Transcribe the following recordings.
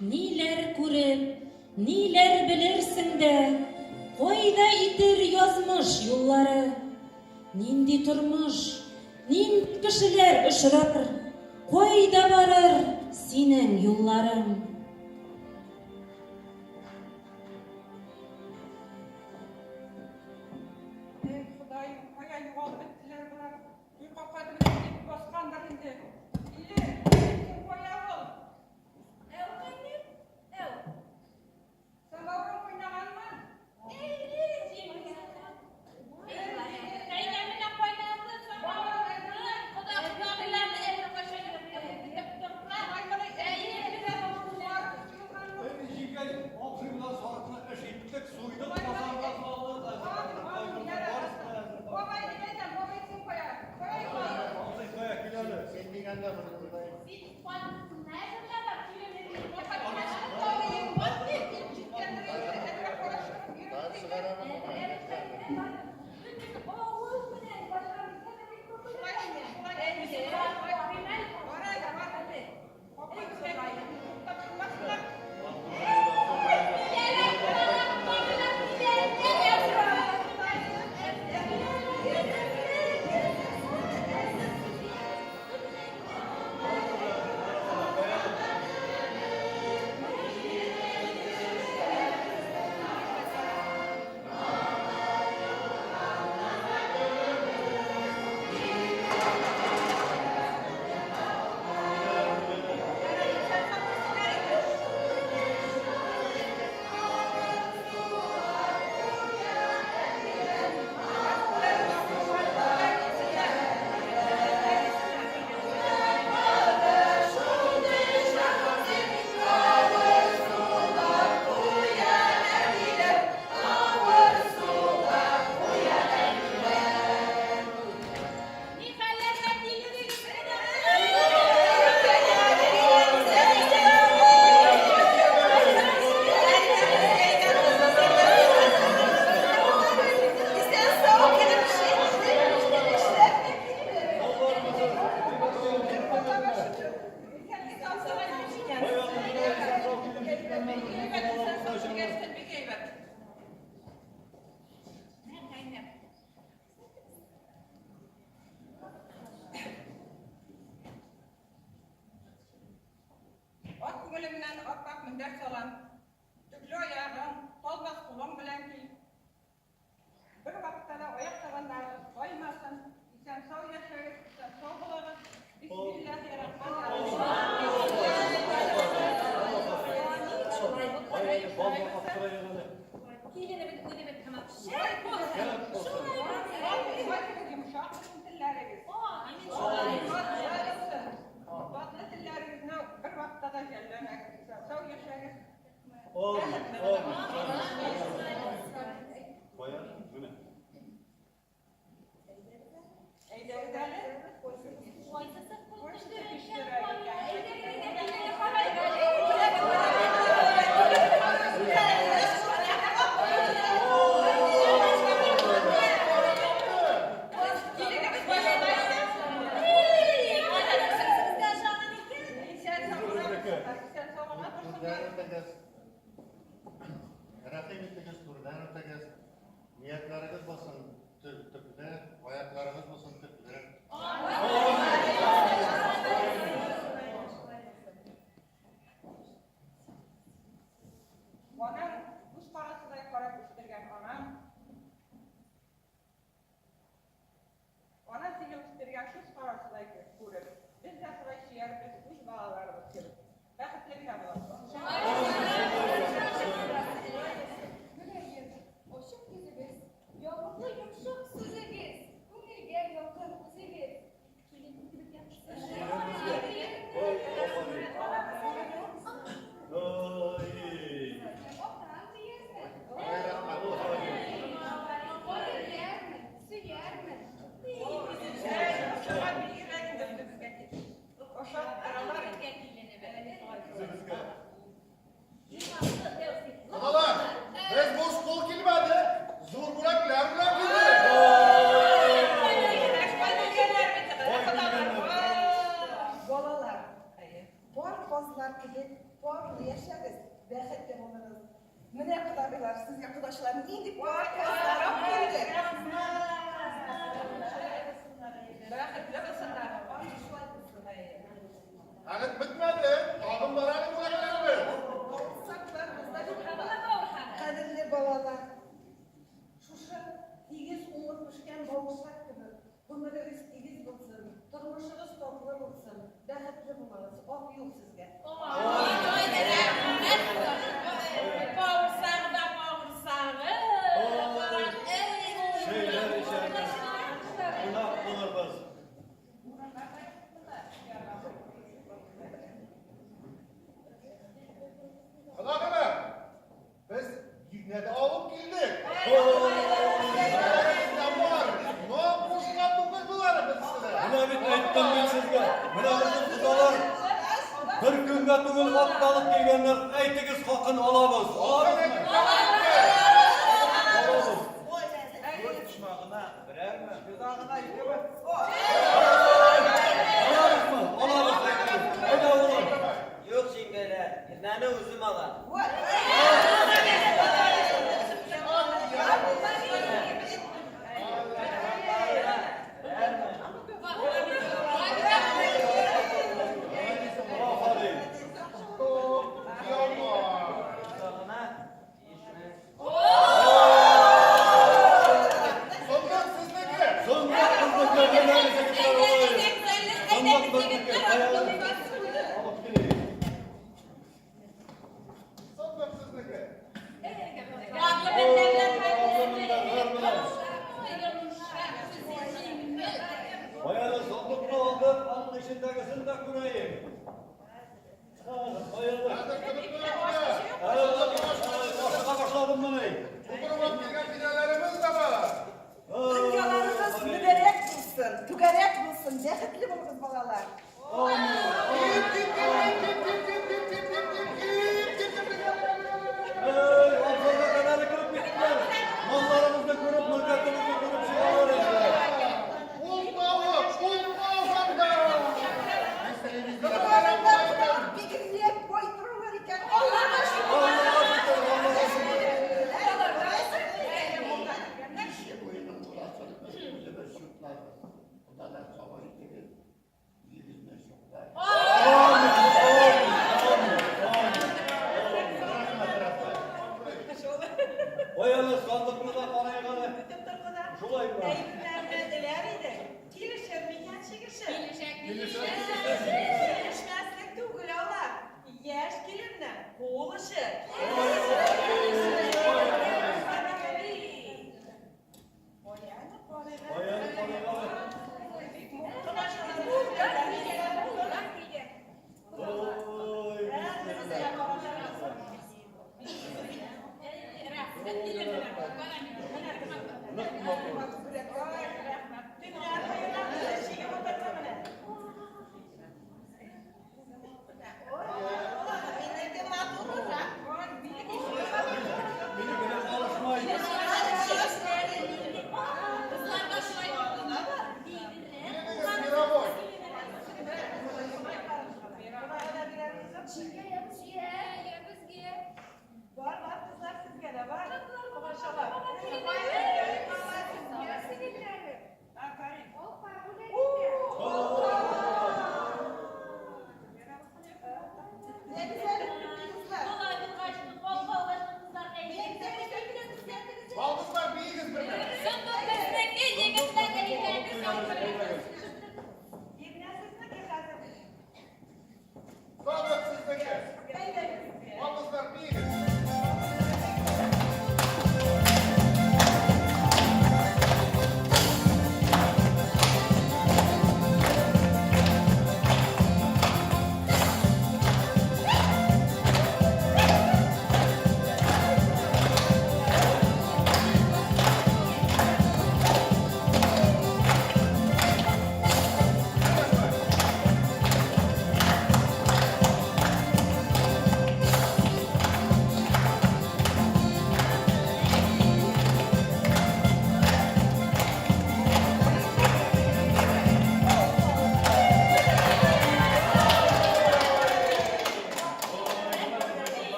Ниләр күреп, ниләр белерсең дә, Кайда итер язмыш юллары? Нинди тормыш, нинди кешеләр очрар, Кайда барыр синең юлларың? Эй, Ходаем, кая югалып беттеләр болар? Өй капка төбенә килеп баскандыр инде. Иле, син кая ул? Әү, кайнем, әү. Самавырың кайнаганмы? Әйе, җиңги. Кайна менә кайнады самавырны. Кода кода белән әллә кайчан итеп торган. Әйе, Эй, җиңгәй, абзый белән сарыкны эш иттек, суйдык, базарга салдык, әзер барысы да әзер. Бабай, дип әйтәм, бабай, син кая? Кая югалдың? Абзый кая, кил әле. Син дигәндә моны уйлайм. Син кайнысын әзерләп киленеңне. Тагын чыгарамын моңа. Бөтен авыл белән Ни хәлләргә килдегез? Ак күңелемнән ап-ак мендәр салам. Төкле аягың, талмас кулың белән кил. Бер вакытта да аяк табаннарыгыз таймасын. Исән-сау яшәгез, исән-сау булыгыз. Бисмиллаһи-рахмани-рахим. Ай, бал бакап торайык әле. Киленебез үзебез һымак шәп булсын. Шәп булсын. Шулай кебек йомшак булсын телләрегез. Амин шулай. Татлы булсын. Татлы телләрегезне бер вакытта да жәлләмәгез. Исән-сау яшәгез. Амин, амин, амин. Кая? Менә. Әйдәгез әле. Кайсысы кул Кайсысы төштерә төштерә икән? икән? Әйдәгез, карыйк әле. Киленебез башында. Эй, кайсысыгызга ышанган икән? Исән-сау гына торсыннар, исән-сау гына торсыннар. Күзләрен тегез. Рәхим итегез. Яшәгез, бәхетле булыгыз. Менә кодагыйлар, сезгә кодачалар нинди пакәзләр алып килде. Бәхетле булсыннар. Шулай булсын. Әле бетмәде. Тагын бар әле бүләкләребез. Бавырсаклар бездә бик Кадерле балалар, шушы тигез уңып пешкән бавырсак кебек, гомерегез тигез булсын, тормышыгыз татлы булсын, бәхетле булыгыз, ак юл сезгә. Бавырсагы да бавырсагы. Чәйләр эчәрбез. Кунак булырбыз. Кодагыйлар, без бирнә дә алып килдек. Бездә бар. Но бушка түгел болары бездә. Менә бит әйттем мин сезгә. Менә безнең кодалар бер көнгә түгел ат алып килгәннәр. Әйтегез хакын алабыз. Алабызмы? Алабыз. Почмагына берәрме? Йозагына икеме? Алабызмы? Алабыз әйтегез. Әйдә улым. Юк, җиңгәләр, бирнәне үзем алам. Афәрин. Йозагына 5000. Сандык сезнеке. Сандык безнеке, менә егетләр алай. Сандык безнеке. Алып килик. Сандык сезнеке. Ой, мендәрләр белән. Баягы сандыкны алдык, аның эчендәгесен дә күрәйек. Баягы. Хәзер көтеп торабыз. Ашыга башладым моны. Тутырып алып килгән бирнәләребез дә бар. Дөньяларыгыз мөбарәк булсын, түгәрәк булсын, бәхетле булыгыз балалар. Кип, кип, кип, кип, кип, кип, кип, кип, кип, кип, кип, кип, кип, кип. Ey, абзарга кадәр кереп киттеләр. Малларыбызны күреп, мөлкәтебезне күреп чыгалар инде. Ул тавык, ул казанда. Балалар бигрәк бай торалар икән. Аллага шөкер. Аллага шөкер, Аллага шөкер. Кеше буеның кудасын без үзебез чутладык. Кодалар сабыр итегез, үзегезне чуклай. Амин, амин, амин, амин. Рәхмәт, рәхмәт. Баягы сандыкны да карыйк әле. Шулаймы? Әйберләрне эләр иде. Килешер микән чигеше? Килешмәслек түгел алар. Яшь киленнең кул эше. Баягы карыйк әле. Ой, бисмилла. Нык матур.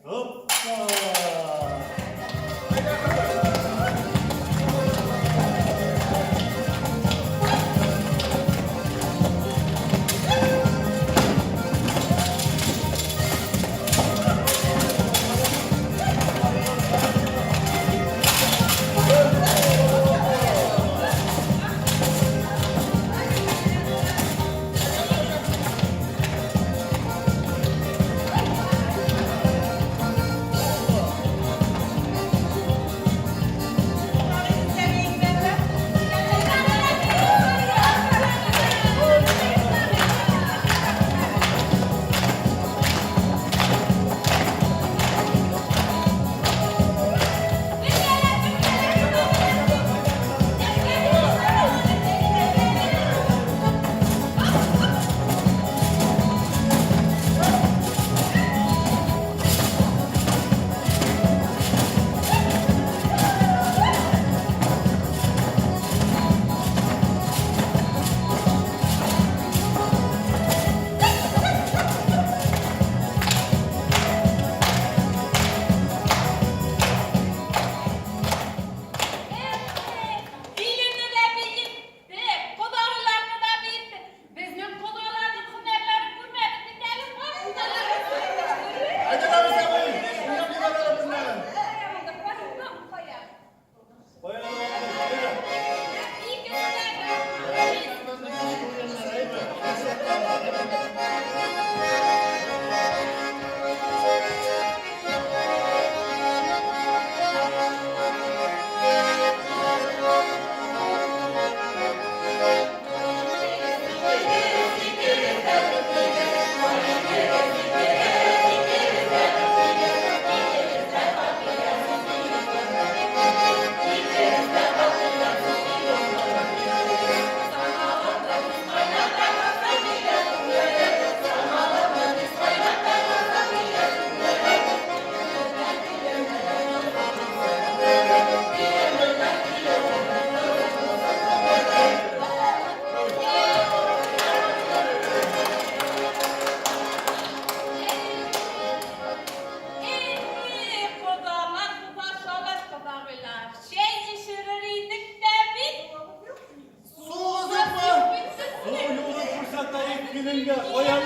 Hoppa! Киленне дә биетте, кодагыйларны да биетте. Безнең кодаларның һөнәрләрен күрмәдек бит әле. Әйдә, абый, уйнап җибәр әле безне. Баян, әйдә. Безнең кичке уеннар, әйдә. Эй, кодалар, кудашалар, кодагыйлар. Чәй эчерер идек тә бит. Сугыз юкмы? Су юлын күрсәтәйек киленгә. Каян